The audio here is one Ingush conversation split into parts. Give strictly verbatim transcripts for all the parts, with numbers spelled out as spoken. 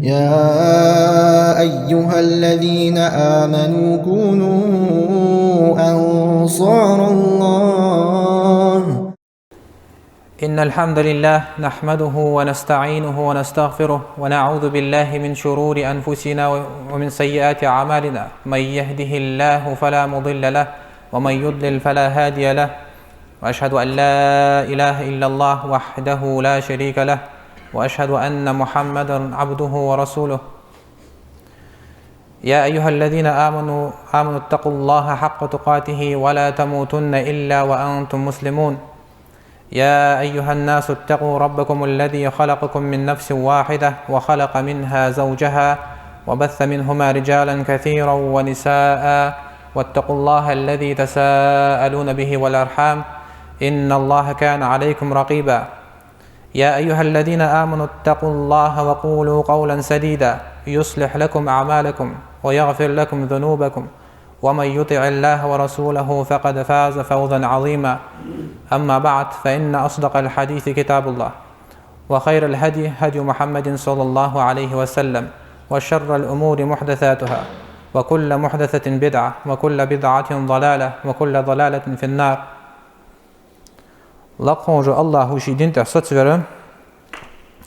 يا أيها الذين آمنوا كونوا أنصار الله. إن الحمد لله نحمده ونستعينه ونستغفره ونعوذ بالله من شرور أنفسنا ومن سيئات أعمالنا. من يهده الله فلا مضل له ومن يضلل فلا هادي له. وأشهد أن لا إله إلا الله وحده لا شريك له. وأشهد أن محمدا عبده ورسوله. يا أيها الذين آمنوا، آمنوا اتقوا الله حق تقاته ولا تموتن إلا وأنتم مسلمون. يا أيها الناس اتقوا ربكم الذي خلقكم من نفس واحدة وخلق منها زوجها وبث منهما رجالا كثيرا ونساء واتقوا الله الذي تساءلون به والأرحام إن الله كان عليكم رقيبا. يا أيها الذين آمنوا اتقوا الله وقولوا قولا سديدا يصلح لكم أعمالكم ويغفر لكم ذنوبكم ومن يطع الله ورسوله فقد فاز فوزا عظيما. أما بعد، فإن أصدق الحديث كتاب الله، وخير الهدي هدي محمد صلى الله عليه وسلم، وشر الأمور محدثاتها، وكل محدثة بدعة، وكل بدعة ضلالة، وكل ضلالة في النار. Лакха волча Аллахӏо ший дина тӏа соцавар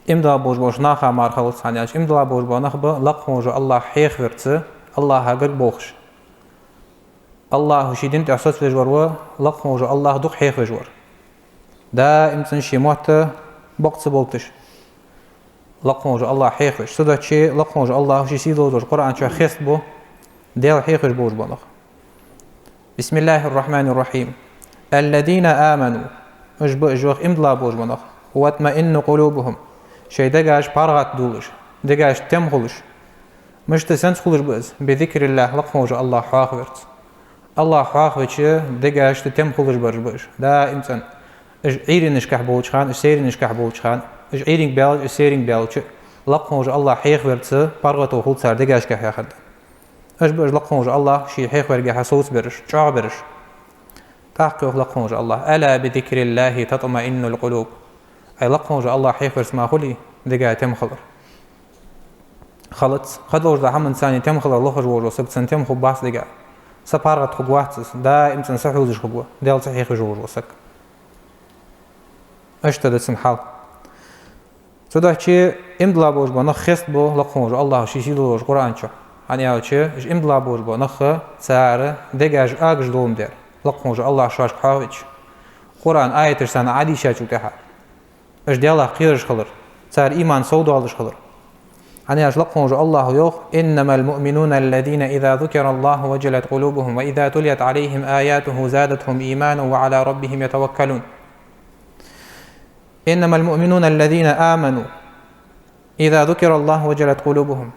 иман дилла болаш болча наха мара хилац, хӏана аьлча иман дилла болаш бола нах ба лакха волча Аллахӏ хьехаварца Аллахӏа гарга болхаш. Аллахӏо ший дина тӏа соцавеш вар ва, лакха волча Аллахӏ дукха хьехавеш вар. Даим цӏена ший мотт бакъ ца болийташ. Лакха волча Аллахӏ хьехавеш. Цудухьа лакха волча Аллахӏо ший сийдолча Къуръан чу хестабу Даьла хьехавеш болаш бола нах. بسم الله الرحمن الرحيم. الذين آمنوا. Уж ба уж, йоах, иман дилла болаш бола нах. وتطمئن قلوبهم. Шоай дегаш паргӏата долаш, дегаш тем хулаш. Мишта, сенца хулаш ба из? بذكر الله, лакха волча Аллахӏ хьоахаварца. Аллахӏ хьоахавича дегашта тем хулаш бараш ба уж. Даим цӏена. Уж Ӏуйранашка болча хана, уж сайранашка болча хана, уж Ӏуйранга баьлча, уж сайранга баьлча, лакха волча Аллахӏ хьехаварца паргӏато хул цар дегашка хьехар да. Уж ба уж лакха волча Аллахӏ ший хьехаваргахьа совцабераш, чӏоагӏбераш. Тӏаккха йоах лакха волча Аллахӏ: ألا بذكر الله تطمئن القلوب. Ай, лакха волча Аллахӏ хьехаварца мара хулий дега тем хилар. Хилац. Кхыдолча хӏаманца тем хилар лохаш волаш вола саг, цун тем хургбац дега. Са паргӏата хургвац из, даим цӏена са хьувзаш хургва Даьла цӏи хьехавеш волаш вола саг. Иштта да цун хьал. Цудухьа иман дилла болаш бола нах хестабу лакха волча Аллахӏо ший сийдолча Къуръан чу. Хӏана аьлча уж иман дилла болаш бола нах, цар дегаш агаш долаш дар лакха волча Аллахӏо шоашка хьоахавича, Къуръан аяташ царна Ӏодийшачул тӏехьагӏа. Уж Даьлах кхераш хилар, цар иман совдоалаш хилар. Хӏана аьлча лакха волча Аллахӏо йоах: إنما المؤمنون الذين إذا ذكر الله وجلت قلوبهم وإذا تليت عليهم آياته زادتهم إيمانا وعلى ربهم يتوكلون. إنما المؤمنون الذين آمنوا إذا ذكر الله وجلت قلوبهم.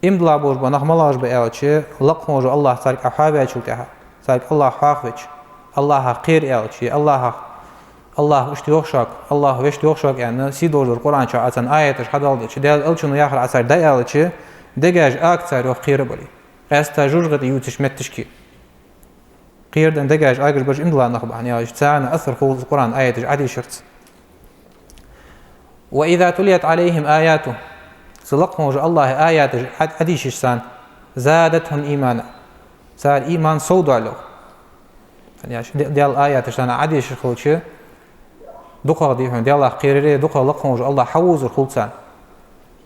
Иман дилла болаш бола нах малагӏаш ба аьлча, лакха волча Аллахӏ царга хьоахаваьчул тӏехьагӏа, царга Аллахӏ хьоахавича, Аллахӏах кхера аьлча, е Аллахӏах, Аллахӏ иштта йоах шуга, Аллахӏ вешта йоах шуга аьнна, сийдолча Къуръан чу цун аяташ хьадоаладича, Даьла элчано яхар царга дӏааьлча, дегаш ага цар, йоах, кхера а бале. Къаьстта жожагӏате ювцаш метташка. Кхераденна дегаш агаш бараш иман дилла нах ба, хӏана аьлча царна асар хул Къуръан аяташ Ӏодийшарца. وإذا تليت عليهم آياته. Цу лакха волча Аллахӏа аяташ Ӏо-, Ӏодийшача царна, زادتهم إيمانا. Цар иман совдоал, йоах. Хӏана аьлча Д-, Даьла аяташ царна Ӏодийшар хилча, дукхагӏа, дий хьона, Даьлах кхераре, дукхагӏа лакха волча Аллахӏ хьавувзар хул царна.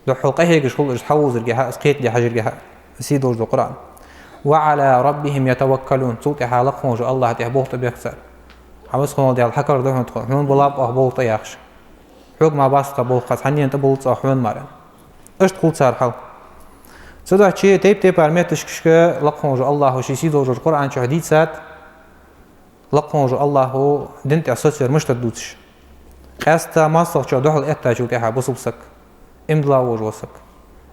Духхьал къахьегаш хул уж хьавувзаргахьа, из кхетаде хьажаргахьа, сийдолаш дола Къуръан. وعلى ربهم يتوكلون. Цул тӏехьагӏа лакха волча Аллахӏа тӏа болх тӏабехк цар. Хьамсхо, Даьла, хьа кара да хьона тхо, хьона ба лаб оаха болх тӏа, яхаш. Хьога мара бац тха болх, хьанна тӏаболлац оаха хьона мара. Иштта хул цар хьал. Цудухьа тайп-тайпара метташка лакха волча Аллахӏо ший сийдолча Къуръан чу дийцад, лакха волча Аллахӏо дина тӏа соцавар мишта да дувцаш. Къаьстта моастагӏчох духьал эттачул тӏехьагӏа бусалба саг, иман дилла волаш вола саг.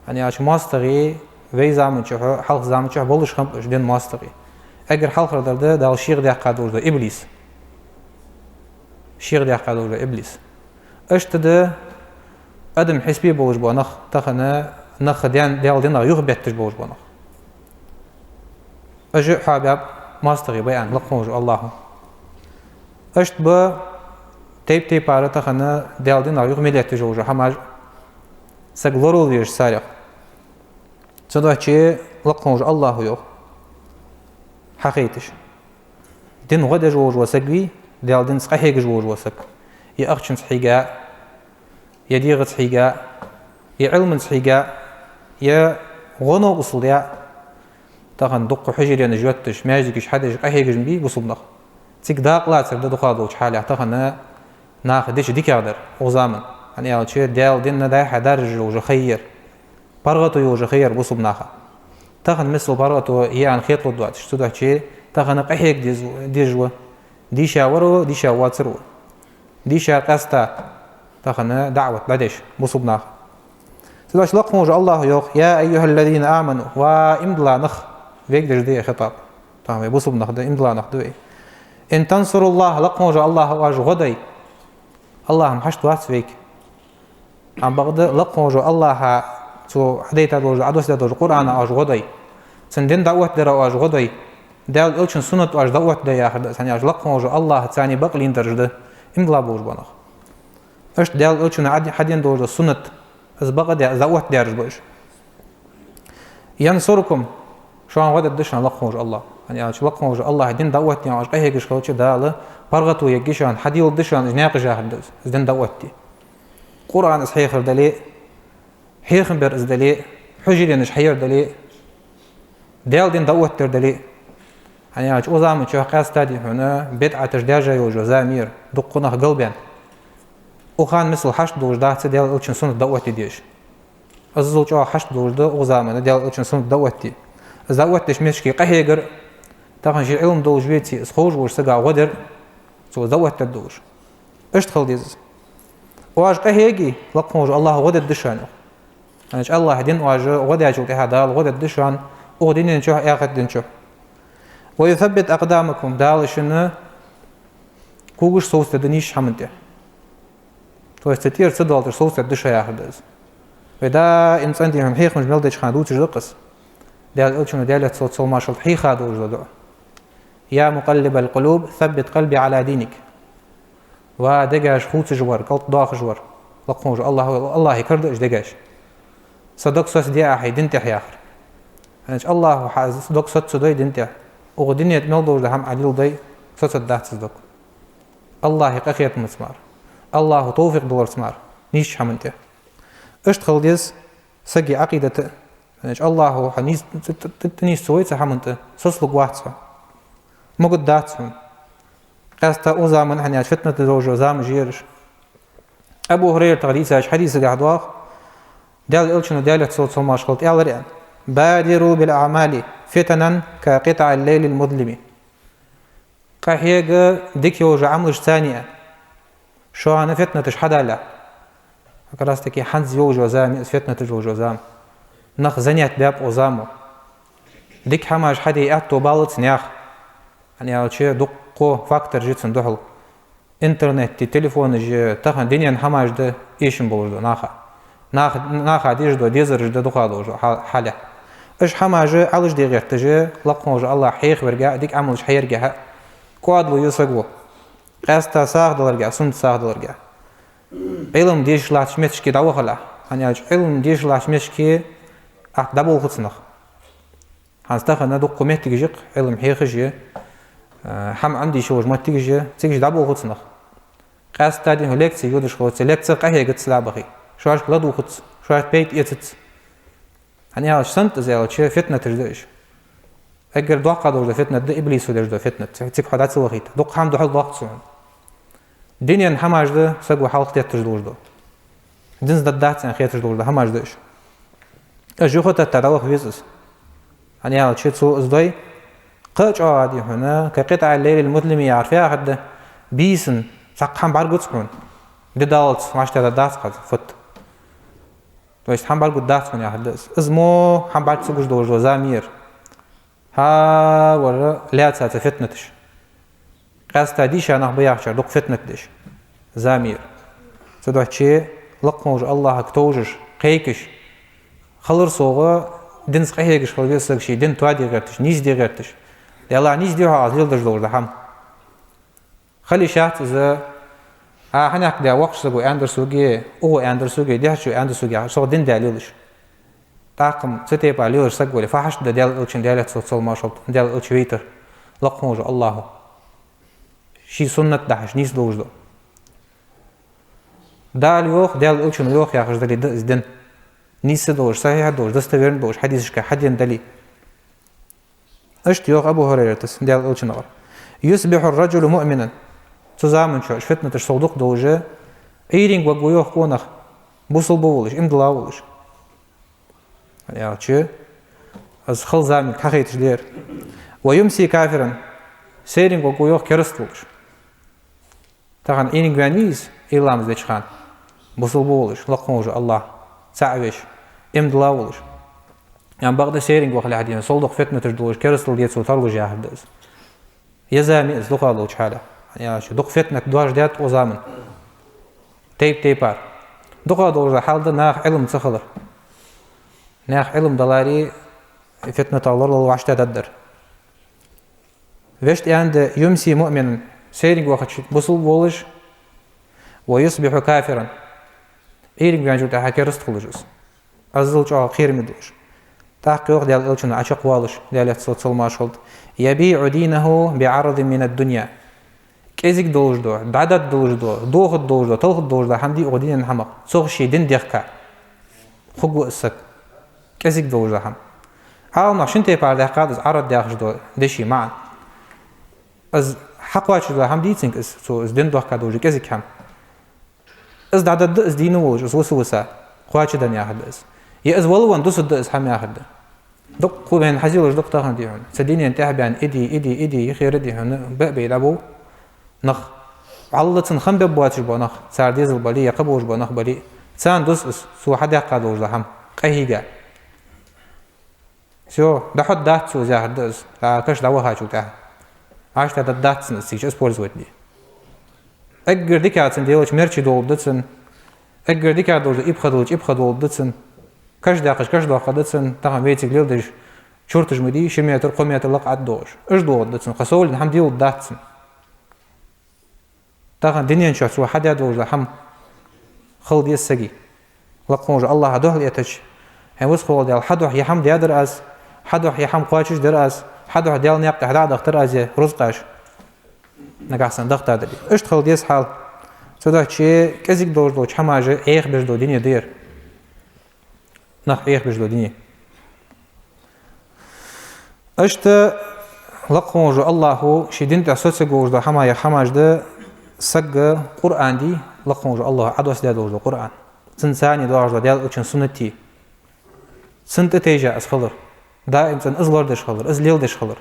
Хӏана аьлча моастагӏий вай заман чухь, хьалха заман чухь болаш хиннаб уж, дина моастагӏий. Эггара хьалхардар да Дала шийх даьккха долаш дола иблис. Шийх даьккха долаш дола иблис. Иштта да адам хьисапе болаш бола нах, тахан нах Даьла, Даьла динах юхабетташ болаш бола нах. Уж а хьоабаьб моастагӏий ба аьнна лакха волча Аллахӏо. Иштта ба тайп-тайпара тахан Даьла динах юха мел етташ йола хӏамаш. Саг лоралуш везаш царех. Цудухьа лакха волча Аллахӏо йоах, хьахайташ. Дин гӀо деш волаш вола саг вий, Даьла динца къахьегаш волаш вола саг. Е ахчанца хьийга, е дегӀаца хьийга, е Ӏилманца хьийга, е гӀо-новкъостал даь. Тахан дукха хьужаренаш йотташ, маьждигаш хьадеш, къахьегаш ма бий бусалба нах. Цига дакъа лацар да дукхагӀа долча хьале, тахан наха дича дикагӀа дар укх заман. ХӀана аьлча, Даьла динна дӀай-хьай даржаш йолаш ха яр, паргӀато йолаш ха яр бусалба наха. Тахан мисал паргӀато я аьнна хеталургдоацаш, цудухьа тахан къахьега деза, дезаш ва. Дийша вар ва, дийша воацар ва. Дийша къаьста тахан даӀват дӀадеш бусалба наха. Цудухьа лакха волча Аллахӏо йоах: «يا أيها الذين آمنوا», ва иман дилла нах, вайга деш да ер хитаб. Тахан вай бусалба нах да, иман дилла нах да вай. «إن تنصروا الله», лакха волча Аллахӏа оаш гӀо дой, Аллахӏ-м хьашт вац вайга. Амма бакъда лакха волча Аллахӏа, цо хьадайта долча, Ӏодоссадаь долча Къуръана оаш гӀо дой, цун дин дӀаоттадара оаш гӀо дой, Даьла Элчан суннат оаш дӀаоттаде яхар да из. ХӀана аьлча лакха волча Аллахӏа царна бакъ лийндараш да иман дилла болаш бола нах. Иштта Даьла Элчано хьаде-, хьадена долаш дола суннат, из бакъ де, из дӀаоттадаьраш ба уж. «ينصركم», шоана гӀо дергда шоана лакха волча Аллахӏо. ХӀана аьлча лакха волча Аллахӏа дин дӀаоттаде оаш къахьегаш хилча, Дала паргӀато ергья шоана, хьадийла да шоана уж наькъаш яхар да из, из дин дӀаоттаде. Къуръан из хьехар дале, хьехам бер из дале, хьужаренаш хьаяр дале, Даьла дин дӀаоттадар дале. ХӀана аьлча укх заман чухь къаьстта дий хьона бидӀаташ даьржа йолаш йола зама я ер, дукха нах галбаьнна. Укхан мисал хьашт долаш дац Даьла Элчан суннат дӀаоттаде дезаш. Иззал чӀоагӀа хьашт долаш да укх заман Даьла Элчан суннат дӀаоттаде. Из дӀаоттадеш мешки къахьегар, тахан ший Ӏилма долаш веце, из ховш волча сага гӀо дар, цо из дӀаоттадар долаш. Иштта хила деза из. Оаш къахьеге, лакха волча Аллахӏо гӀо дергда шоана. ХӀана аьлча Аллахӏа дин оаш гӀо даьчул тӀехьагӀа Дала гӀо дергда шоана укх дунен чухь, ахарта ден чухь. «ويثبت أقدامكم», Дала шун когаш совцадергда нийсача хӀаман тӀа. То есть цу тӀера ца доалийташ совцадергда шо яхар да из. Вай даим цӀена дий хьона хьехамаш мел деча хана дувцаш да-кх из. Даьла Элчано, Даьлера салам-моаршал хилда, хьийха долаш дола дуӀа: «يا مقلب القلوب ثبت قلبي على دينك». Ва дегаш хувцаш вар, кӀалтӀдоахаш вар, лакха волча Аллахӏо, Аллахӏа кара да уж дегаш. Са дог соцаде Ӏа хьай дина тӀа яхар. ХӀана аьлча Аллахӏо хьа дог соцаду дина тӀа. Укх дунен тӀа мел долаш дола хӀама Ӏа леладой, соцаргдац из дог. Аллахӏа къахетамца мара, Аллахӏо товфикъ даларца мара, нийсача хӀаман тӀа. Иштта хила деза сага Ӏакъидат а. ХӀана аьлча Аллахӏо хьа нийс-, т-, т-, т-, т-, нийса ца вой цу хӀаман тӀа, соцалургвац хьо. Могаргдац хьона. Къаьстта укх заман, хӀана аьлча фитнаташ долаш дола замаш я ераш. Абу ХӀурайрата дийцача хьадисагахь доагӀа, Даьла Элчано, Даьлера салам-моаршал хилда, аьлар аьнна: «بادروا بالأعمال فتنا كقطع الليل المظلم». Къахьега дика йолаш йола Ӏамалашца, шоана фитнаташ хьадалехь. Как раз таки хӀанз йолаш йола зама я из, фитнаташ йолаш йола зама. Нах занят баьб укх замо. Дика хӀамаш хьаде аьттув балац наьха. ХӀана аьлча дуккха фактораш я цун духьал. Интернети, телефонаши, тахан дунен хӀамаш да эшам болаш да наха. Нах-, наха дезаш дола дезараш да дукха долаш хьа-, хьале. Уж хӀамаш Ӏалашде гӀерташ, лакха волча Аллахӏ хьехавергахьа, дика Ӏамалаш хьаергахьа, кӀоадало я саго. Къаьстта сагӀа даларгахьа, суннат сагӀа даларгахьа. Ӏилма дешаш латтача меттиге дӀавахалахь. ХӀана аьлча Ӏилма дешаш латтача меттиге атта дӀаболхац нах. ХӀанз тахан дуккха меттигаш я-кх, Ӏилма хьехаш я, а, хӀама Ӏомадеш йолаш моттигаш я, цигаш дӀаболхац нах. Къаьстта дий хьона лекци йодаш хилча, лекцех къахьегац лабахи. Шоашка ладувгӀац, шоашта пайда эцац. ХӀана аьлча сенна да из аьлча, фитнаташ да уж. Эггара доккха долаш дола фитнат да иблисо деш дола фитнат, цига хьо дӀа ца вахийта. Дукха хӀама духьал доаккх цо хьона. Дунен хӀамаш да саго хьалхатетташ долаш дола. Динца даргдац аьнна хеташ долаш дола хӀамаш да уж. Уж юхатетта дӀаваха веза из. ХӀана аьлча цо из дой, кхы а чӀоагӀа дий хьона, «كقطع الليل المظلم» яхар фу яхар да, бийсан цхьаккха хӀама бӀаргагуц хьона. Ди даллалца вӀаштӀехьдаргдац-кх из фуд. То есть хӀама бӀаргагургдац хьона яхар да из. Из мо хӀама бӀарга ца гуш долаш дола зама я ер. ХӀара вар лаьца цу фитнаташа. Къаьстта дийша нах ба яхачар дукха фитнат деш зама я ер. Цудухьа лакха волча Аллахӏага товжаш, кхайкаш, хилар совгӀа, динца къахьегаш хила веза саг, ший дин тоаде гӀерташ, нийсде гӀерташ. Даьллахь, нийсде хьо аз леладеш долаш дола хӀама. Хила йиш яц из Ӏа хьанехк де воккхача саго аьннадар сога, укхо аьннадар сога, дехьачо аьннадар сога яхаш, цох дин даь лелаш. ТӀаккха-м цу тайпара лелаш саг вале, фу хьашт да Даьла Элчан, Даьлера цо цал маршалла, Даьла Элча вайтар, лакха волча Аллахӏо. Ший суннат дахьаш, нийса долаш да. Дала йоах, Даьла Элчано йоах яхаш дале да из дин. Нийса долаш, сахьихь долаш, достоверно долаш, хьадисашка хьадена дале. Иштта йоах Абу Хурайратас, Даьла Элчангара: «يصبح الرجل مؤمنا». Цу заман чухь фитнаташ сов дукха долаш, Ӏуйренга варгва йоах къонах, бусалба волаш, иман дилла волаш. Яхача, из хала заманга хьахайташ дар. «ويمسي كافرا». Сайренга варгва йоах кераста волаш. Тахан Ӏуйренга ваьннавий из, ламаз деча хана? Бусалба волаш, лакха волча Аллахӏ цаӀ веш, иман дилла волаш. Ам бакъда сайренга вахалехь дийна, сов дукха фитнаташ долаш, керастал де цо тарлуш яхар да из. Е зама я из дукха долча хьале. Яхача, дукха фитнат доаржадаьд укх заман. Тайп-тайпара. Дукха долаш да хьал да наха Ӏилма ца хилар. Наха Ӏилма даларе, фитнатах лоралла вӀаштӀехьдаргдар. Вешта аьннад: «يمسي مؤمنا», сайренга вахача бусалба волаш, «ويصبح كافرا», Ӏуйренга ваьнначул тӀехьагӀа кераста хулаш из. Аззал чӀоагӀа кхераме долаш. ТӀаккха йоах Даьла Элчано, Ӏочакхвоалаш, Даьлера цо цал маршалла: «يبيع دينه بعرض من الدنيا». КӀезига долаш да, дӀадоадаш долаш да, дохадеш долаш да, талхадеш долаш да хӀама дий укх дунен хӀамах, цох ший дин дехка. Хургва из саг. КӀезига долаш да хӀама. Ӏаламнаха шин тайпара даьккхад из Ӏарад яхаш дола деший маӀан. Из хьакхоачаш дола хӀама дий цунга из, цо из дин дохка долаш да кӀезига хӀама. Из дӀадоадаш да из дийна волаш, из виса-виса кхоачаденна яхар да из. Е из валавенна дусаргда из хӀама яхар да. Дукха вайна хьазилаш дукха тахан дий хьона. Цу дунен тӀехьа баьнна, иди, иди, иди, йихера дий хьона, баь-баь дӀабу нах. Валлахӏи цун хам бе боацаш бола нах, цар дезал бале, е кхыболаш бола нах бале, царна дус из, цо хьадаьккха долаш дола хӀама, къахьийга. Всё, дӀахьоргдац цо из яхар да из, а, каш дӀавахачул тӀехьагӀа. Ӏаш тӀа даддац цунна из цига использовать де. Эггара дикагӀа цун делача мерчи долаш да цун, эггара дикагӀа долаш да ипха долча ипха долаш да цун. Каш даьккхача каш доаккхаргда цун, тахан вай цига леладеш чурташ ма дий, ши метр, кхо метр лакха ӀаддоагӀаш. Уж доагӀаргда цун, кхы совлин хӀама деларгдац цун. Тахан дунен чухь цо хьадаь долаш дола хӀама хила деза сага. Лакха волча Аллахӏа духьал эттача, хьай виса хинна вола Даьла, хьа духьа ер хӀама даьдар аз, хьа духьа ер хӀама кхоачашдир аз, хьа духьа Даьла наькъа тӀа дӀадахийтар аз ер рузкъаш. Нагахьа санна дахийтадар. Иштта хила деза хьал. Цудухьа кӀезига долаш долча хӀамаша Ӏехабеш дола дуне да ер. Нах Ӏехабеш дола дуне. Иштта лакха волча Аллахӏо ший дина тӀа соцавергволаш дола хӀамаех хӀамаш да сага Къуръан дий, лакха волча Аллахӏо Ӏодоссадаь долаш дола Къуръан. Цунца цхьана доагӀаш дола Даьла Элчан суннат дий. Цунна тӀатайжа из хилар. Даим цунна из лорадеш хилар, из леладеш хилар.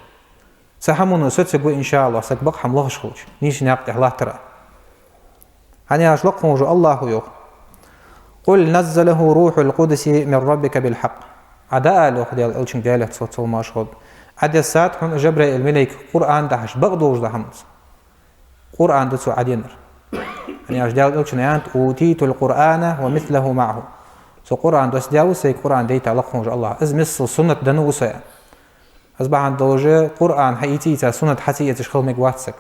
Цу хӀамано соцавергва, иншааллахӏ, саг бакъ хӀама лохаш хилча, нийсача наькъа тӀа латтар. ХӀана аьлча лакха волча Аллахӏо йоах: «قل نزله روح القدس من ربك بالحق». Ӏа дӀаала, йоах Даьла Элчанга, Даьлера цо цал маршалла, Ӏодессад хьона Жабраил малейк Къуръан дахьаш бакъдолаш дола хӀаманца. Къуръан да цо Ӏоденар. ХӀана аьлча Даьла Элчано аьннад: «أوتيت القرآن ومثله معه». Со Къуръан доссадаь ва, сайга Къуръан дайта лакха волча Аллахӏо. Из миссел суннат денна ва со. Из бахьан долаш Къуръан хьаийца-ийца суннат хьа ца эцаш хила мегавац саг.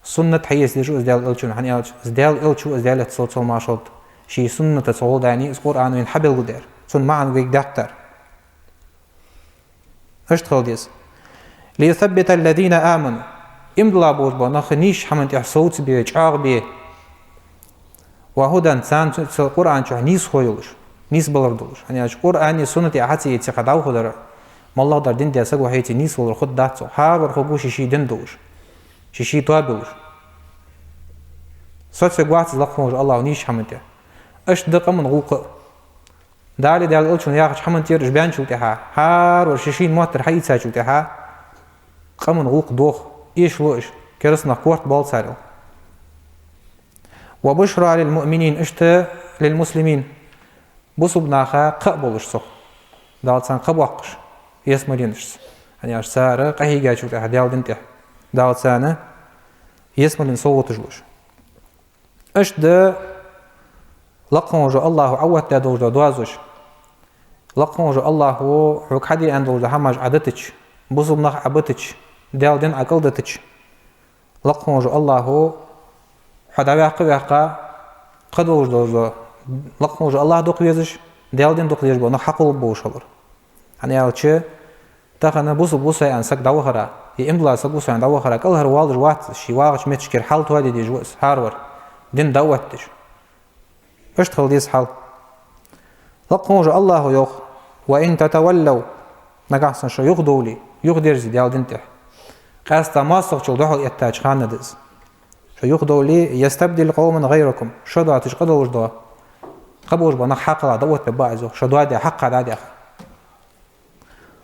Суннат хьаэца дезаш ва из Даьла Элчано, хӀана аьлча из Даьла Элча ва, из Даьлера цо цал маршалла, ший суннатаца гӀолла даьнна из Къуръано вайна хьабелгалдаьр, цун маӀан вайга даьккхар. Иштта хила деза. «ليثبت الذين آمنوا». Иман дилла болаш бола нах нийсача хӀаман тӀа совцабе, чӀоагӀбе. «وهدى», царна цу, цу Къуръан чухь нийсхо йолаш, нийсбалар долаш. ХӀана аьлча Къуръане, суннате хьа ца эце, кхы дӀахо дар, моллагӀа дар дин даь саг вахийце, нийсвалар хургдац цох. ХӀара вар хургва ший-ший дин долаш, ший-ший тоба йолаш. Соцавергвац из лакха волча Аллахӏо нийсача хӀаман тӀа. Иштта да къаман гӀулакх а. Дала, Даьла Элчано яхача хӀаман тӀера уж баьнначул тӀехьагӀа, хӀара вар ший-ший моттар хьаийцачул тӀехьагӀа, къаман гӀулакх дох, эшалу уж, кераста нах корта боал царел. «وبشرى للمؤمنين», иштта «للمسلمين», бусалба наха кхаъ болаш цох. Дала царна кхаъ боаккхаш, ялсмаленашца. ХӀана аьлча цар къахьийгачул тӀехьагӀа Даьла дина тӀа, Дала царна ялсмален совгӀаташ луш. Иштта да лакха волча Аллахӏо Ӏооттадаь долаш дола доазуш. Лакха волча Аллахӏо хьога хьаде аьнна долаш дола хӀамаш Ӏодитача, бусалба нах Ӏобитача, Даьла дин ӀокӀалдитача, лакха волча Аллахӏо Пхьа дӀаваьккха а ваьккха, кхы долаш дола, лакха волча АллахӀ дукха везаш, Даьла дин дукха дезаш бола нах хьакхоллаш болаш хилар. ХӀана аьлча, тахан бусалба ва со аьнна саг дӀавахара, е иман дола саг ва со аьнна дӀавахара, кӀалхарвоалаш вац из, ше вагӀача моттигера хьал тоаде дезаш ва из, хӀаравар, дин даӀват деш. Иштта хила деза хьал. Лакха волча АллахӀа йоах: «وإن تتولوا», нагахьа санна шо юхадовле, юхадерзе Даьла дина тӀа. Къаьстта моастагӀчул духьал эттача хана да из. Шо юхадовле, «يستبدل قوما غيركم», шо доацаш къа долаш дола, къа болаш бола нах хьакхелла, даӀват бергба Аз, йоах, шо доаде, хьакха дӀадехка.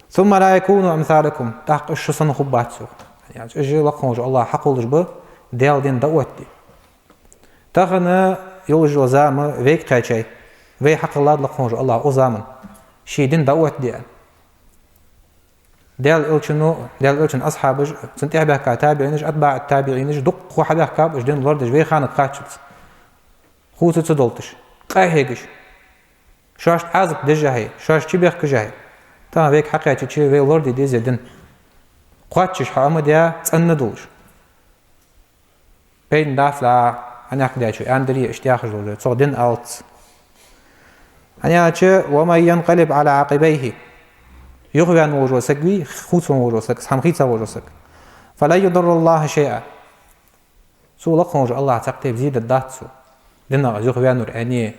«ثم لا يكونوا أمثالكم», тӀаккха уж шо санна хургбац, йоах. Яъни, уж лакха волча АллахӀа хьакхоллаш ба, Даьла дин даӀват де. Тахан йолаш йола зама вайга кхаьчай, вай хьакхеллад лакха волча АллахӀа укх заман, ший дин даӀват де аьнна. Даьла Элчано, Даьла Элчан асхьабаш, цунна тӀехьа баьхка табиӀинаш, атбаӀу табиӀинаш, дукха хьабаьхкаб уж дин лорадеш вай ханага кхаччалца. Хувца ца долташ, къахьегаш. Шоашта Ӏазап деш а хье, шоаш чубехкаш а хье. Тахан вайга хьакхаьчача, вай лораде деза дин. Кхоачаш хьа ма де, цӀена долаш. Пайда дац ла, хьанехк дечо, аьннадар, иштта яхаш долаш, цох дин алац. ХӀана аьлча, «ومن ينقلب على عقبيه», юхаваьнна волаш вола саг вий, хувцавенна волаш вола саг, хӀама хийца волаш вола саг, «فلن يضر الله شيئا». Цо лакха волча АллахӀа цхьаккха тайпа зе дергдац цо. Динах из юхаваьннавар аьнна,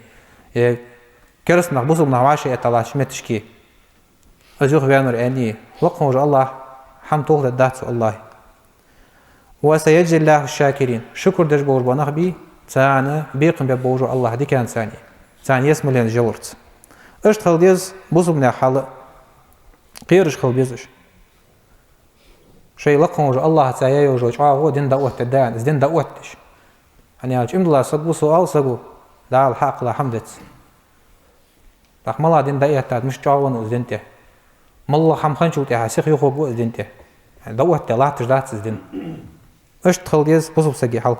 е кераста нах, бусалба нах вӀашагӀъетта латтача моттигашка из юхаваьннавар аьнна, лакха волча АллахӀа хӀама тохадергдац цо, АллахӀа. «وسيجزي الله الشاكرين». Шукр деш болаш бола нах бий, царна бекхам бергба волаш вола АллахӀ диканца, царна ялсмален яларца. Иштта хила деза бусалба наьха хьал а, кхераш хила беза уж. Шоай лакха волча АллахӀаца яь йола чӀоагӀо дин даӀват де да аьнна, из дин даӀват деш. ХӀана аьлча, иман дола саг ва со ала саго, Дала хьаькъала хӀама дац. ТӀаккха малагӀа дин дӀаэттад, мишта чӀоагӀвеннав из дин тӀа. МоллагӀа хӀама хинначул тӀехьагӀа сиха юхаергва из дин тӀа. ДаӀват де латташ дац из дин. Иштта хила деза бусалба сага хьал.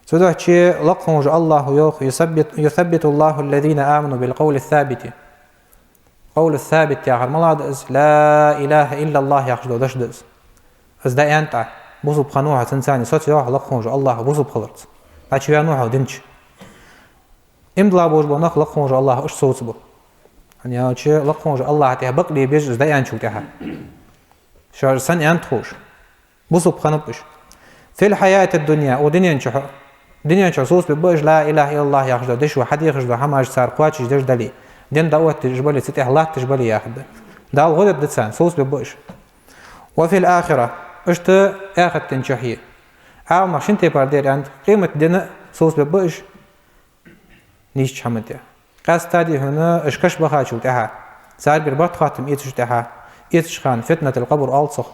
Цудухьа лакха волча АллахӀа йоах: «يثبت، يثبت الله الذين آمنوا بالقول الثابت». Къовлу сабит яхар малагӀа да из? «Ла илахӀа иллаллахӀ» яхаш дола дош да из. Из дӀааьннад Ӏа, бусалба хиннав хьо цунца, соца йоах лакха волча АллахӀа бусалба хиларца. ДӀачувеннав хьо динчу. Иман дола болаш бола нах лакха волча АллахӀа уж совцабу. ХӀана аьлча, лакха волча АллахӀа тӀа бакъле беза из дӀааьнначул тӀехьагӀа. Шоаш санна аьннад ховш. Бусалба хиннаб уж. «في الحياة الدنيا», укх дунен чу, дунен чу совцабергба уж, «لا إله إلا الله» яхаш дола дешо, хьадехаш дола хӀамаш цар кхоачашдеш дале, дин даӀват деш уж бале, цу тӀа латташ бале яхар да. Дала гӀо дергда царна, совцабергба уж. «وفي الآخرة», иштта ахарта ден чухье. Ӏаламнаха шин тайпара да ер аьннад, къематдийнахьа совцабергба уж нийсача хӀаман тӀа. Къаьстта дий хьона, уж каша бахачул тӀехьагӀа, царгара барт-хоаттам эцачул тӀехьагӀа, эцача хана фитнатул-къабр оал цох.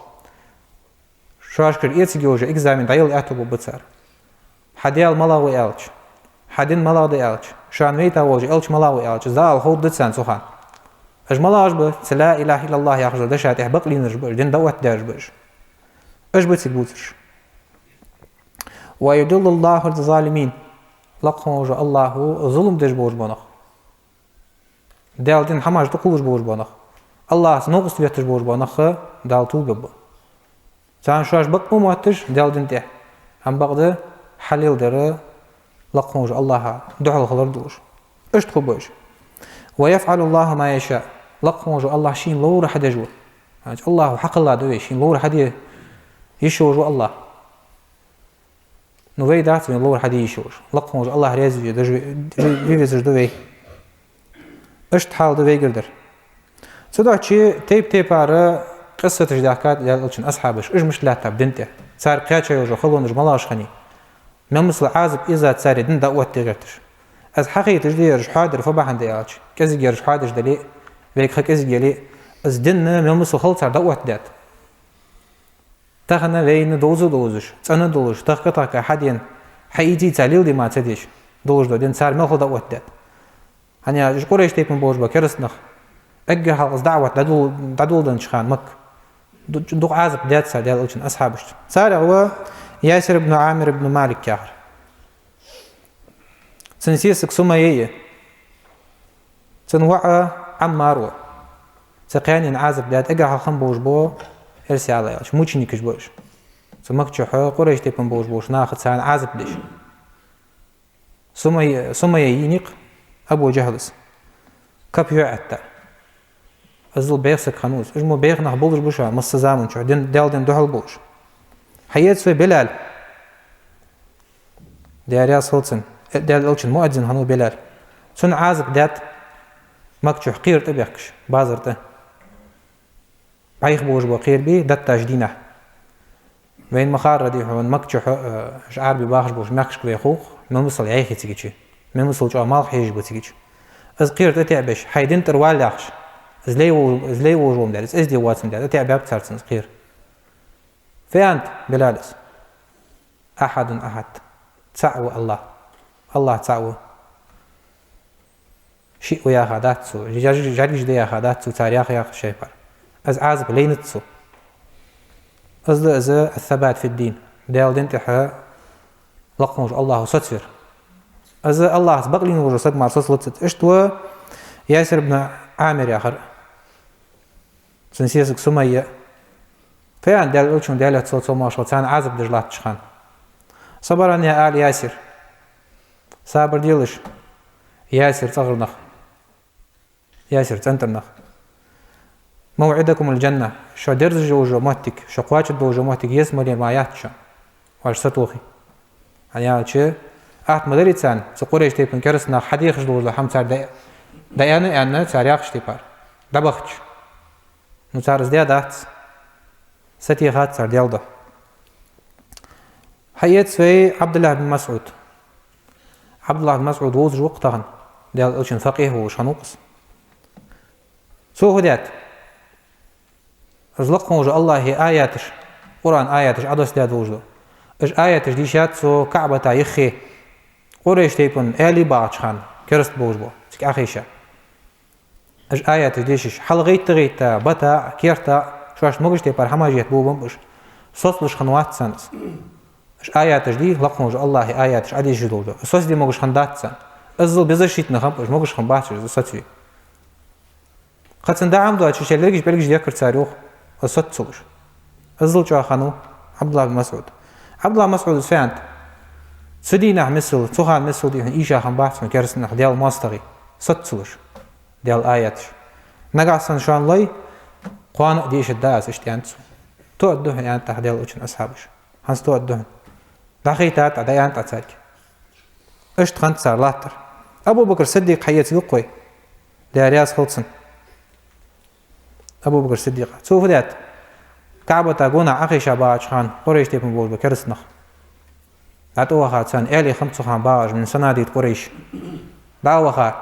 Шоашкара эцаргйолаш экзамен дӀаяла аьттув бергба цар. Хьа Даьла малагӀа ва аьлча, хьа дин малагӀа да аьлча, шоана вайта волча элча малагӀа ва аьлча, из дӀаала ховргда царна цу хана. Уж малагӀаш ба? Цу «لا إله إلا الله» яхаш долча деша тӀа бакълийнараш ба уж, дин даӀват дераш ба уж. Уж ба цига бувцараш. «ويضل الله الظالمين». Лакха волча АллахӀа зулам деш болаш бола нах, Даьла дина хӀамаш тӀакхувлаш болаш бола нах, АллахӀаца новкъост ветташ болаш бола нах Дала тилабергба. Царна шоаш бакъ ма мотташ Даьла дина тӀа, амма бакъда хьалелдар лакха волча АллахӀа духьал хилар долаш. Иштта хургба уж. «ويفعل الله ما يشاء». Лакха волча АллахӀа шийна ловра хьадеш ва. ХӀана аьлча АллахӀа хьакхелла да вай, шийна ловра хьаде йиш йолаш ва АллахӀ. Ну, вай дац вайна ловра хьаде йиш йолаш. Лакха волча АллахӀ раьза ве деш, ве-, ве-, ве везаш да вай. Иштта хьал да вайгара дар. Цудухьа тайп-тайпара къиссаташ даьхкад Даьла элчан асхьабаша, уж мишта лаьттаб дина тӀа. Царга кхаьча йолаш йола халонаш малагӀаш хиннай. Мел масала Ӏазап эцад царех дин даӀват дехараш. Аз хьахайташ да ераш хьоадир фу бахьан да аьлча, кӀезига ераш хьоадеш дале а, вайга ха кӀезига яле а, из дин мел масала хила цар даӀват даьд. Тахан вайна довза а довзаш, цӀена а долаш, тахка-тахка хьадена, хьаийца-ийца леладе мара ца деш долаш дола дин цар мел хила даӀват даьд. ХӀана аьлча уж Къурайш тайпан болаш бола кераста нах, эггара хьалха из даӀват дӀадол-, дӀадоладеннача хана Макка, ду-, дукха Ӏазап даьд цар Даьла элчан асхьабашта. Царех ва Ясир ибн Ӏамир ибн Малик яхар. Цун сесаг Сумайя я. Цун воӀ Ӏаммар ва. Цу кхаьннена Ӏазап даьд, эггара хьалха болаш бола, эрсий аьлча, мученикаш ба уж. Цу Макка чухь Къурайш тайпан болаш болча наха царна Ӏазап деш. Сумайя, Сумайя йийна-кх Абу ДжахӀла капа йоӀ этта. Иззал бӀеха саг хиннав из. Уж мо бӀеха нах болаш ба шоана, масса заман чухь, дин, Даьла дина духьал болаш. Хьаэца вай Билал. Даьла раьза хилва цунна, э, Даьла Элчан муаззин хиннав Билал. Цунна Ӏазап даьд Макка чухь кхера тӀабехкаш, базар тӀа. БӀайха болаш бола кхера бий, датташ дийнахьа. Вайна ма харра, дий хьона, Макка чухь, э, уж Ӏарбий бахаш болча мехкашка вай ховх, мел масала яьхий цига чу, мел масала чӀоагӀа малх хьежаш ба цига чу. Из кхера тӀатеӀабеш, хьай дина тӀара вала яхаш, из лай вол-, из лай волаш воландаь, из эздий воацандаь, тӀатеӀабаьб цар цунна из кхера. Фу аьннад Билала из? أحد أحد. ЦаӀ ва АллахӀ. АллахӀ цаӀ ва. Шиъ ва яха дац цо, жар-, жар-, жӀаргаш да яха дац цо, цар яха яхача тайпара. Из Ӏазап лайнадац цо. Из да из الثبات في الدين. Даьла дина тӀехьа лакха волча АллахӀо соцавар. Из АллахӀаца бакълийна волаш вола саг мара соцалуц из. Иштта ва Ясир ибн Ӏамир яхар. Цун сесаг Сумайя. Фу аьннад Даьла Элчано, Даьлера салам-моаршал хилда цунна, Ӏазап деш латтача хана: صبرا يا آل ياسر. Сабар делаш, Ясир цӀагӀара нах, Ясир цӀентӀара нах. موعدكم الجنة. Шо дерзаш йола моттиг, шо кхоачаргдола моттиг ялсмалера мара яц шоана. Оаш сатохе. ХӀана аьлча, атта ма дарий царна, цу Къурайш тайпан кераста наха хьадехаш долаш дола хӀама цар да-, дӀааьнна, аьнна, цар яхача тайпара дӀабахача. Ну, цар из даь дац. Сатехад цар Даьла духьа. Хьаэца вай Ӏабдуллахь бин МасӀуд. Ӏабдуллахь бин МасӀуд вовзаш ва-кх тахан, Даьла Элчан факъихӀ волаш хиннав-кх из. Цо фу даьд? Из лакха волча АллахӀа аяташ, Къуръан аяташ Ӏодоссадаь долаш да. Уж аяташ дийшад цо КаӀбата юххе, Къурайш тайпан аьлий багӀача хана, кераста болаш бола, цига Ӏохайша. Уж аяташ дешаш, хьалгӀайта-гӀайта, бата, керта, шоашта могаш тайпара хӀамаш етта болабеннаб уж. Соцалуш хиннавац царна из. Уж аяташ дий, лакха волча АллахӀа аяташ Ӏодийшаш долаш да. Соцаде могаш хиннадац царна. Иззал беззащитный хиннаб уж, могаш хиннабац уж из соцаве. Кхы цунна дӀа хӀама доацаш, шоай лергаш-пӀелгаш дехкар цар, йоах, из соцалуш. Иззал чӀоагӀа хиннав Ӏабдуллахь бин МасӀуд. Ӏабдуллахь бин МасӀуда фу аьннад: цу дийнахьа миссел, цу хана миссел, дий хьона, ийша хиннабац шоана кераста наха Даьла моастагӀий, соцалуш Даьла аяташ. Нагахьа санна шоана лой, кхоана а дешаргда аз, иштта аьннад цо. Тоъаргда хьона, аьннад тӀаккха Даьла Элчан асхьабаша. ХӀанз тоъаргда хьона. ДӀахайтад тӀаккха, дӀааьннад тӀаккха царга. Иштта хиннад цар латтар. Абу Бакр Сиддикъ хьаэца вай-кх вай, Даьла раьза хилва цунна. Абу Бакр Сиддикъ. Цо фу даьд? КаӀбата гонахьа Ӏохайша багӀача хана, Къурайш тайпан болаш бола кераста нах. ДӀатӀаваха царна аьлий хиннаб цу хана багӀаш: من صناديد قريش. ДӀа а ваха,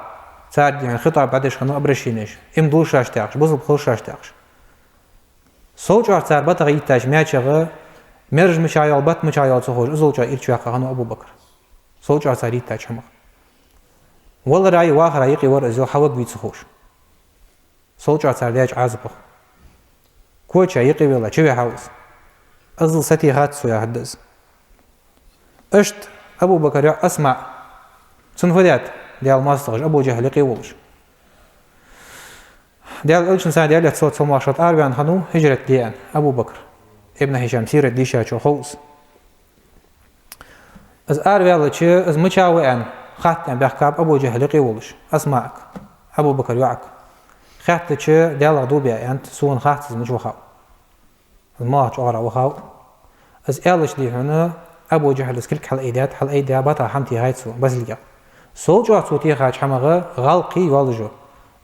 царга, дий хьона, хитӀаб дӀадеш хиннав, обращенеш. Иман долаш тӀаккха, бусалба хилаш тӀаккха. Сов чӀоагӀа цар батагӀа йиттача маьчагӀа, мераж мичахьа йоал, бат мичахьа йоал ца ховш, иззал чӀоагӀа ирча ваьккха хиннав Абу Бакр. Сов чӀоагӀа цар йиттача хӀамах. Валара а, вахара а юкъе вар из, йоах, хьаваргвий ца ховш. Сов чӀоагӀа цар даьча Ӏазапах. Коча юкъе велла, чувихьав из. Иззал сатехад цо, яхад из. Иштта Абу Бакра йоӀ АсмаӀ. Цунна фу даьд Даьла моастагӀаша, Абу ДжахӀла юкъе волаш? Даьла Элчанца, Даьлера салам-моаршал хилда, араваьнна хиннав хӀижрат де аьнна Абу Бакр. Ибн Хьишам сират дийшачо хов из. Из араваьлча, из мича ва аьнна хатта аьнна баьхкаб Абу ДжахӀла юкъе волаш АсмаӀага, Абу Бакра йоӀага. Хаьттача, Даьлах дув биа, аьннад, сона хац из мича вахав. Из малхача оагӀорахьа вахав. Из аьлча, дий хьона, Абу ДжахӀла из кулг хьалъайдаьд, хьалъайдаь, бата хӀама техай цо басилгех. Сов чӀоагӀа цо техача хӀамах гӀалкхий йоаллаш я.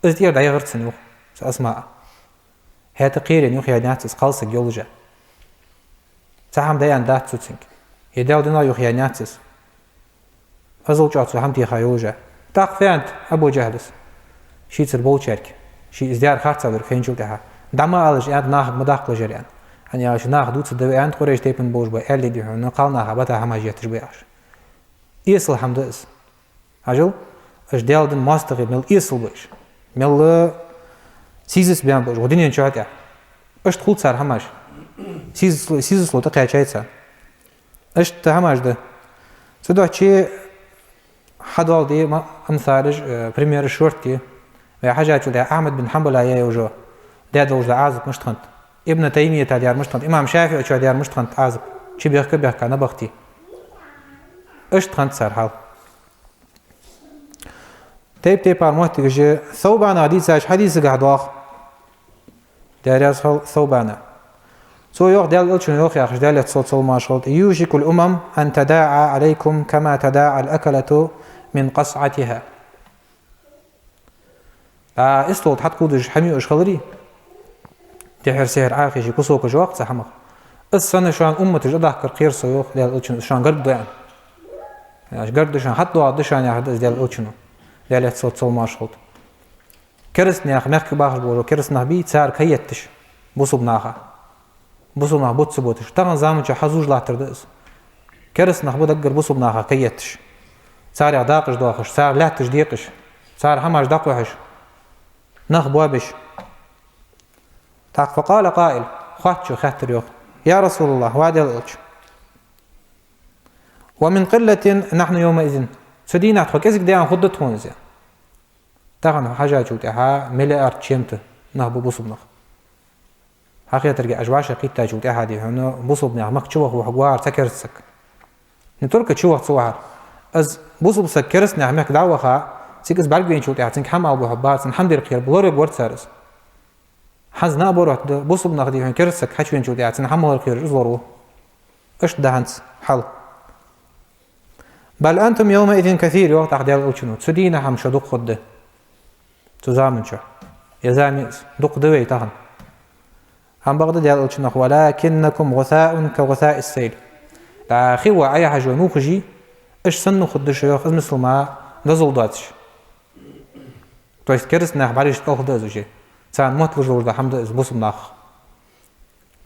Из тӀера дӀаяхар цунна, йоах, цу АсмаӀа. ХӀаьта кхерен юхаяьннаяц из, кхалсаг йолаш я. Цхьа хӀама дӀааьннадац цо цунга. Е Даьла динах юхаяьннаяц из. Иззал чӀоагӀа цо хӀама теха йолаш я. ТӀаккха фу аьннад Абу ДжахӀла? Шийцара болчаьрга, ше из даьр харцахьа вар хайначул тӀехьагӀа. ДӀа ма алалаш, аьннад, нахага ма даккхалаш ер, аьннад. ХӀана аьлча наха дувцаргда вай, аьннад, Къурайш тайпан болаш бола аьлий, дий хьона, кхалнаха бата хӀамаш етташ ба яхаш. Эсала хӀама да из. Хьажал, уж Даьла дина моастагӀий мел эсала ба уж. Мел сийсаз баьнна ба уж укх дунен чу тӀехьа. Иштта хул цар хӀамаш. Сийсазло, сийсазло тӀакхаьчай царна. Иштта хӀамаш да. Цудухьа хьадоаладе ма-, амсалаш, э, примераш шортта. Вай хьажачул тӀехьагӀа Ахьмад бин Хьанбала яь йола жо, даь долаш дола Ӏазап мишта хиннад. Ибн Таймията даьр мишта хиннад. Имам ШафиӀийчо даьр мишта хиннад Ӏазап. Чу бехка-бехка набахти. Иштта хиннад цар хьал. Тайп-тайпара моттигаш я Саубана дийцача хьадисагахь доагӀа. Даьла раьза хилва Саубана. Цо йоах, Даьла Элчано йоах яхаш, Даьлера салам-моаршал хилда: «يوشك الأمم أن تداعى عليكم كما تداعى الأكلة من قصعتها». ТӀаккха истола тӀа хьатӀакхувдаш хӀама юаш хиларе, тӀехьара-сехьара Ӏохайша кусокаш йоаккх цу хӀамах. Из санна шоана умматаш дӀадахкар кхер со, йоах Даьла Элчано, шоана гарга да аьнна. Гарга да шоана, хьатӀадоагӀаргда шоана, яхар да из Даьла Элчано. Даьлера салам-моаршал хилда. Кераста наьха мехка бахаш бола кераста нах бий, цар кай етташ бусалба наха. Бусалба нах бутт ца буташ. Тахан заман чу хьазуж латтар да из. Кераста нах ба даггара бусалба наха кай етташ. Царех дакъаш доахаш, цар лаьтташ декъаш, цар хӀамаш дӀакхухьаш, нах боабеш. ТӀаккха فقال قائل, хоаттачо хаьттар йоах: «يا رسول الله, ва Даьла Элча, ومن قلة نحن يومئذ, цу дийнахьа тхо кӀезига да аьнна хургда тхона из?» Тахан хьажачул тӀехьагӀа миллиард чем-то нах ба бусалба нах. Хьахетаргахьа, уж вӀашагӀкхийттачул тӀехьагӀа, дий хьона, бусалба наьха мехка чуваха вахаргвар цхьа кераста саг. Не только чуваха ца вахар. Из бусалба саг кераста наьха мехка дӀа а ваха, цига из бӀаргавайначул тӀехьагӀа цунга хӀама ала бохаб бацан, хӀама дар кхераб, лораргвар цар из. ХӀанз наоборот да, бусалба нах, дий хьона, кераста саг хьачувеначул тӀехьагӀа цунна хӀама алар кхераш из лораву. Иштта да хӀанз хьал. «بل أنتم يومئذ كثير», йоах тӀаккха Даьла Элчано. Цу дийнахьа-м шо дукха хургда. Цу заман чу. Е зама я из, дукха да вай тахан. Ам бакъда Даьла Элчано йоах: «ولكنكم غثاء كغثاء السيل». ТӀаккха хи вай Ӏаяхьаш вай мухаш, иштта санна хургда шо, йоах, из мисал ма дозал доацаш. То есть кераста наьха бӀаргашта кӀалха да из уже. Царна мотт луш долаш да хӀама да из бусалба нах.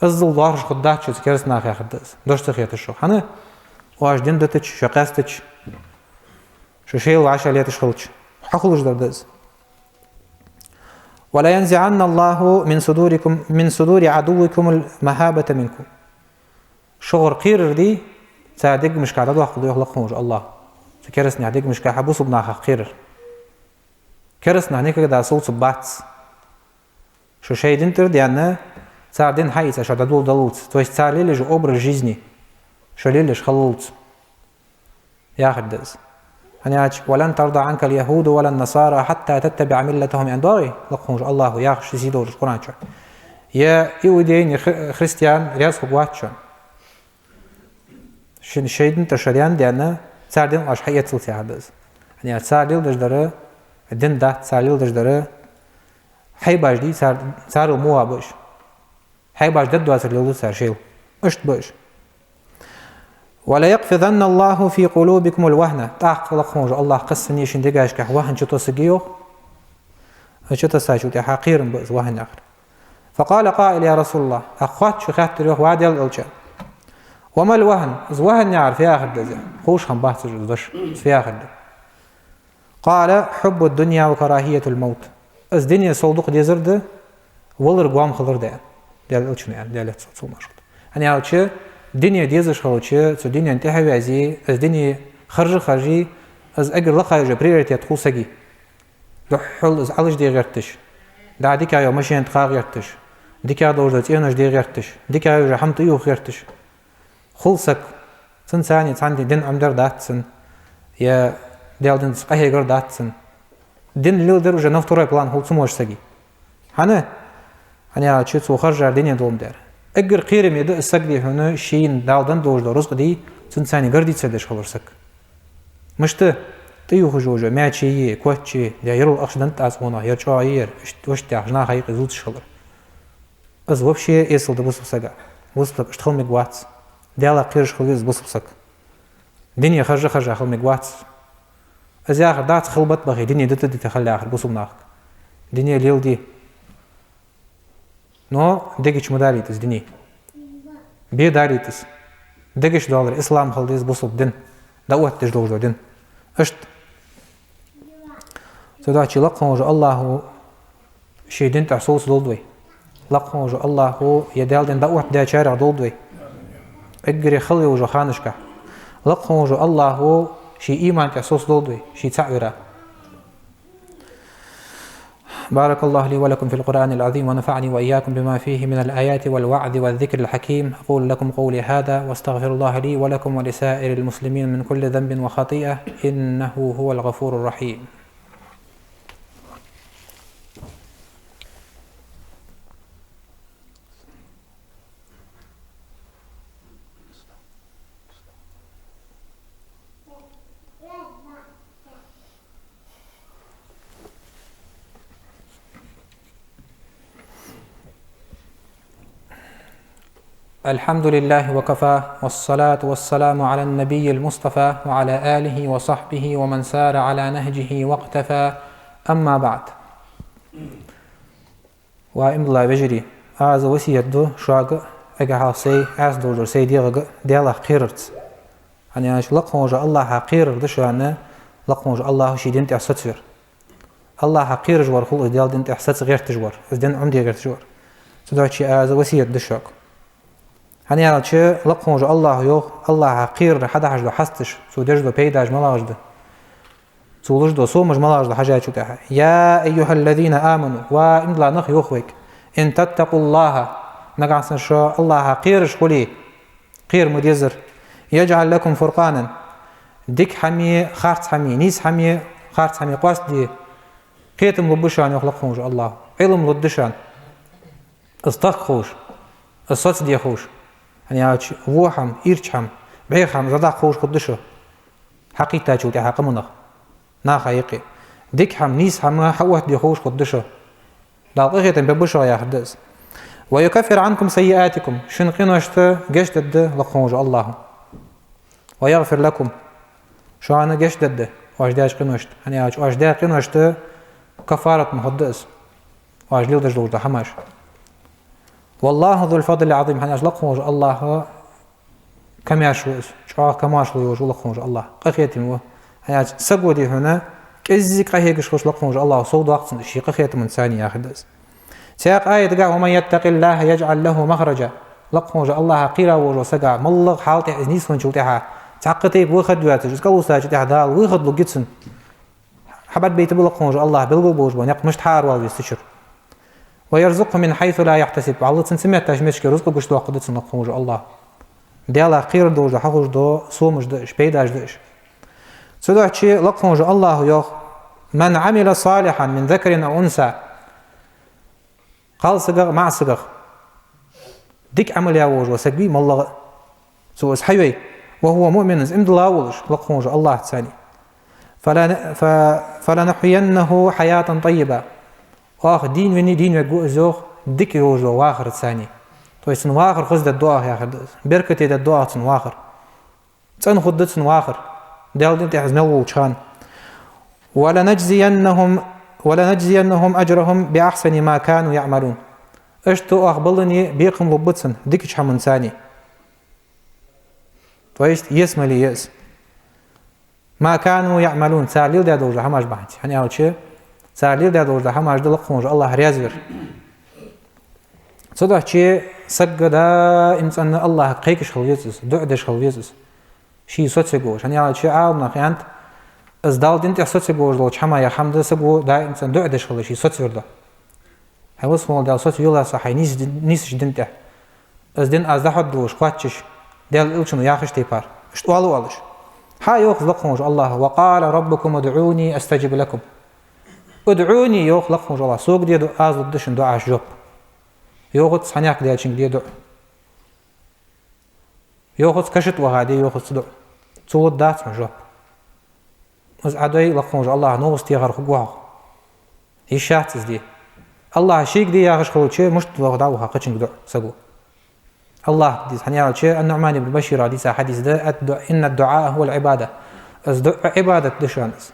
Иззал доаржаш хургдац шо цу кераста наха, яхар да из. Дош ца хеташ шо. ХӀана? Оаш дин дитача, шо къаьстача, шо шоайла вӀашагӀлеташ хилча, хьахулаш дар да из. «ولينزعن الله من صدوركم، من صدور عدوكم المهابة منكم». ШугӀар кхерар, дий, цар дегашка дӀадоаккхаргда, йоах, лакха волча АллахӀа. Цу кераста наьха дегашка бусалба нахах кхерар. Кераста нах никогда совцаргбац. Шо шоай дина тӀара даьнна, цар дин хьаийца шо дӀадоладаллалца, то есть цар лелаеш йола образ жизни шо лелаеш хиллалца, яхар да из. ХӀана аьлча: «ولن ترضى عنك اليهود ولا النصارى حتى تتبع ملتهم», аьнна доагӀий лакха волча АллахӀа, яхаш сий долча Къуръан чу. Е иудейн, е хри-, христиан раьза хургвац шоана. Шун шоай дина тӀара шо даьнна, даьнна, цар дин оаш хьаэцалца, яхар да из. ХӀана аьлча цар леладеш дар дин дац, цар леладеш дар хьайбаш, дий, цар, царел мо ваь ба уж. Хьайбаш дергдоацар леладу цар шоайла. Иштта ба уж. «وليقذفن الله في قلوبكم الوهن». ТӀаккха лакха волча АллахӀа кхассане шун дегашка вахӀн чутоссаргья, йоах. Чутоссачул тӀехьагӀа кхерам ба из, вахӀн яхар. «فقال قائل: يا رسول الله». ТӀаккха хоаттачо хаьттар йоах: «Ва Даьла Элча, وما الوهن؟ Из вахӀн яхар фу яхар да из? Ховш хиннабац уж из дош, из фу яхар да?» «قال: حب الدنيا وكراهية الموت». Из дуне сов дукха дезар да, валар гоама хилар да, аьнна. Даьла Элчано аьннад, Даьлера салам-моаршал хилда. ХӀана аьлча, дуне дезаш хилча, цу дунен тӀехьа ваьзе, из дуне харжа-харжа, из эггара лакхагӀа йола приоритет хул сага. Духхьал из Ӏалашде гӀерташ, дӀа дика йола машен тӀакхача гӀерташ, дика долаш дола цӀенош де гӀерташ, дика йола хӀама тӀаювха гӀерташ. Хул саг, цунца цхьана дин Ӏомадар дац цун, е Даьла динца къахьегар дац цун. Дин леладар уже на второй план хул цу мо волча сага. ХӀана? ХӀана аьлча цо харжар дуне долаш ма дар. Эггара кхераме да из саг, дий хьона, шийна Дала денна долаш дола рузкъа, дий, цунца гордиться деш хилар саг. Мишта? ТӀаювхаш йола маьчи, коч, е ерал ахча деннад аз хьона, ер чӀоагӀа я ер, иштта, иштта яхаш, наха юкъе зувцаш хилар. Из вообще эсала да бусалба сага. Бусалба саг иштта хила мегаш вац. Даьлах кхераш хила веза из бусалба саг. Дуне харжа-харжа хила мегаш вац. Из яхар дац, хилбат бахе, дуне дита-дита хила яхар бусалба нахага. Дуне леладе. Но дега чу ма далийта из дуне. Бе далийта из. Дега чу доаллар ислам хила деза, бусалба дин. ДаӀват деш долаш дола дин. Иштта. Цудухьа лакха волча АллахӀа ший дина тӀа совцадолда вай. Лакха волча АллахӀа е Даьла дина даӀват дечарех долда вай. Эггара хала йолча ханашка. Лакха волча АллахӀа ший иман тӀа совцадолда вай, ший цаӀ вира. بارك الله لي ولكم في القرآن العظيم، ونفعني وإياكم بما فيه من الآيات والوعظ والذكر الحكيم. أقول لكم قولي هذا، وأستغفر الله لي ولكم ولسائر المسلمين من كل ذنب وخطيئة، إنه هو الغفور الرحيم. الحمد لله وكفى، والصلاة والسلام على النبي المصطفى وعلى آله وصحبه ومن سار على نهجه واقتفى. أما بعد. Ва иман дола вежарий, аз васкет ду шуга, эггара хьалха сай, аз долча сай дегӀага Далах кхерарца. ХӀана аьлча лакха волча Аллахах кхерар да шоана, лакха волча Аллахо ший дина тӀа соцавар. Аллахах кхераш вар хул из Даьла дина тӀа соцагӀерташ вар, из дин Ӏомаде гӀерташ вар. Цудухьа аз васкет ду шуга. ХӀана аьлча лакха волча Аллахо йоах, Аллахах кхерар хьадахьаш дола хьасташ, цо деш дола пайдаш малагӀаш да, цо луш дола сомаш малагӀаш да хьажачул тӀехьагӀа. يا أيها الذين آمنوا, ва иман дола нах, йоах вайга, إن تتقوا الله, нагахьа санна шо Аллахах кхераш хуле, кхера ма дезар, يجعل لكم فرقانا, дика хӀамеи харц хӀамеи, нийса хӀамеи харц хӀамеи къоастаде кхетам лургба шоана, йоах лакха волча Аллахо. Ӏилма лургда шоана. Из тахка ховш, из соцаде ховш. ХӀана аьлча во хӀама, ийрча хӀама, бӀеха хӀама из дӀадаккха ховш хургда шо. Хьакхийттачул тӀехьагӀа къаманах, наха юкъе. Дика хӀама, нийса хӀама хьаоттаде ховш хургда шо. Дала къахетам бергба шуга, яхар да из. ويكفر عنكم سيئاتكم, шун къиношта гешт дергда лакха волча Аллахо. ويغفر لكم, шоана гешт дергда оаш даьча къиношта. ХӀана аьлча оаш даь къиношта каффарат ма хургда из, оаш леладеш долаш дола хӀамаш. والله ذو الفضل العظيم, хӀана аьлча лакха волча Аллахо камаьрша ва из, чӀоагӀа камаьршал йолаш ва лакха волча Аллах, къахетаме ва. ХӀана аьлча саго, дий хьона, кӀезига къахьегаш хилча лакха волча Аллахо совдоаккх цунна ший къахетамца, яхар да из. Цхьаькха аятагахь: ومن يتق الله يجعل له مخرجا. Лакха волча Аллахах кхера волча сага, моллагӀа хьал тӀа из нийсвенначул тӀехьагӀа, цхьаккха тайпа выход йоацаш, из кӀалвусачул тӀехьагӀа Дала выход лургья цунна. ХьабӀаргабайта ба лакха волча Аллахо белгалболаш бола никъ мишта хьаарвала веза цу чура. ويرزقه من حيث لا يحتسب. ВаллахӀи, цунна ца моттача моттигашка рузкъа гучадоаккхаргда цунна лакха волча Аллахо. Далах кхерар долаш дола хьахулаш дола сомаш да уж, пайдаш да уж. Цудухьа лакха волча Аллахо йоах: من عمل صالحا من ذكر أو أنثى. Кхалсагах, маӀасагах дика Ӏамал яь волаш вола саг вий, моллагӀа а, цо из хьайой, وهو مؤمن, из иман дилла волаш лакха волча Аллахаца, цани. فلن-, ف-, فلنحيينه حياة طيبة. Оаха дийна венна, дийна вергва из, йоах, дика йолаш йолча вахарца, цани. То есть цун вахар хоза дергда оаха, яхар да из. Беркате дергда оаха цун вахар. ЦӀена хургда цун вахар, Даьла дина тӀа из мел волча хана. ولنجزينهم، ولنجزينهم أجرهم بأحسن ما كانوا يعملون. Иштта оаха баллане бекхам лургба цунна дикача хӀаманца, цани. То есть есмале я из. ما كانوا يعملون, цар леладаь долаш дола хӀамаш бахьанца. ХӀана аьлча цар леладаь долаш дола хӀамаш да лакха волча Аллахо раьза вар. Цудухьа саг даим цӀена Аллахага кхайкаш хила веза из, дуӀа деш хила веза из, ший соцавергволаш. ХӀана аьлча Ӏаламнаха аьннад, из Даьла дина тӀа соцавергволаш долча хӀамаех хӀама да саго даим цӀена дуӀа деш хила, ший соцавар духьа. ХӀай веза волча Даьла, соцавелахь со хьай нийс-, нийсача дина тӀа. Из дин аз дӀахьоргдолаш кхоачаш, Даьла Элчано яхача тайпара. Иштта оал а оалаш. Хьа йоах из лакха волча Аллахо: وقال ربكم ادعوني أستجب لكم. ادعوني, йоах лакха волча Аллахо, сога де дуӀа, аз лургда шун дуӀашта жоп. Йоахац хьанехк даьчунга де дуӀа. Йоахац каша тӀа ваха де, йоахац дуӀа. Цо лургдац хьона жоп. Из Ӏа дой, лакха волча Аллахо новкъост техар хургва хьох. Йиш яц из де. Аллахо шийга де яхаш хилча, мишта догӀа дӀаваха кхычунга дуӀа саго? Аллахага деза. ХӀана аьлча ан-НуӀман ибн Башира дийца хьадис да: الدع-، إن الدعاء هو العبادة. Из дуӀа Ӏибадат да шоана из.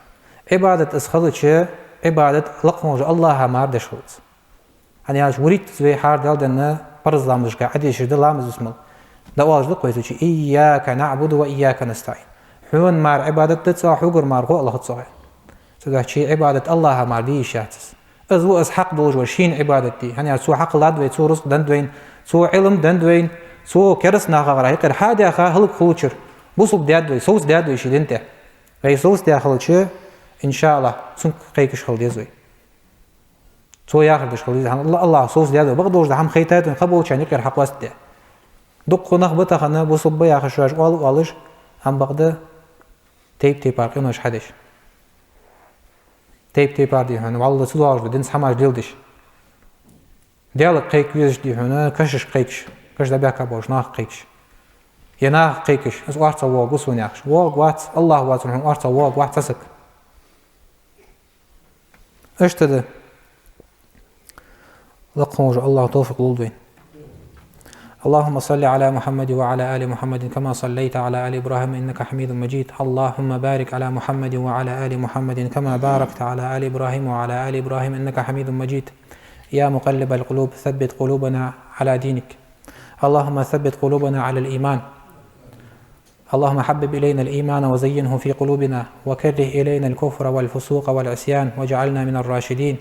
Ӏибадат из хилча, Ӏибадат лакха волча Аллахага мара деш хилац. ХӀана аьлча вурийтта из вай хӀара Даьла дина парз ламазашка Ӏодешаш да, ламаз ус мел. ДӀаоалаш да-кх вай цу чу: إياك نعبد وإياك نستعين. Хьона мара Ӏибадат да цӀа, хьогара мара гӀо а лохац цӀа. Цудухьа Ӏибадат Аллахага мара де йиш яц из. Из ва из хьакъ долаш вар шийна Ӏибадат де. ХӀана аьлча цо хьакъ лад вайна, цо рузкъа деннад вайна, цо Ӏилма деннад вайна, цо кераста нахагара юкъера хьадаьха хӀалакхулачура бусалба даьд вай, совцадаьд вай ший дина тӀа. Вай совцадаь хилча, иншааллахӀ, цунга кхайкаш хила деза вай. Цо яхар деш хила деза хӀама, Алла-, Аллахӏа совца даьд, бакъдолаш да хӀама хайтад вайна, кхыболчарна юкъера хьакъоастаде. Дукха нах ба тахан бусалба ба яхаш шоаш оал а оалаш, амма бакъда тайп-тайпара къинош хьадеш. Тайп-тайпара, дий хьона, валлахӏи, цу догӀаш да динца хӀамаш леладеш. Даьлага кхайка везаш, дий хьона, кашашка кхайкаш, каша дӀабаьхка болча наха кхайкаш. Е наха кхайкаш, из орцагӀа воагӀа ва сона яхаш. ВоагӀаш вац, Аллахӏ воацар хьона орцагӀа воагӀаш вац цхьаккха. Иштта да. Лакха волча Аллахӏа товфикъ лулда вайна. اللهم صل على محمد وعلى آل محمد كما صليت على آل إبراهيم إنك حميد مجيد. اللهم بارك على محمد وعلى آل محمد كما باركت على آل إبراهيم وعلى آل إبراهيم إنك حميد مجيد. يا مقلب القلوب ثبت قلوبنا على دينك. اللهم ثبت قلوبنا على الإيمان. اللهم حبب إلينا الإيمان وزينه في قلوبنا وكره إلينا الكفر والفسوق والعصيان واجعلنا من الراشدين.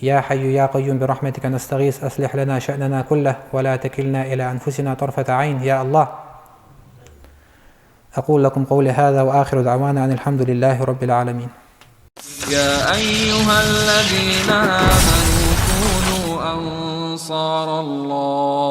يا حي يا قيوم برحمتك نستغيث أصلح لنا شأننا كله ولا تكلنا إلى أنفسنا طرفة عين يا الله. أقول لكم قولي هذا وآخر دعوانا أن الحمد لله رب العالمين. يا أيها الذين آمنوا كونوا أنصار الله.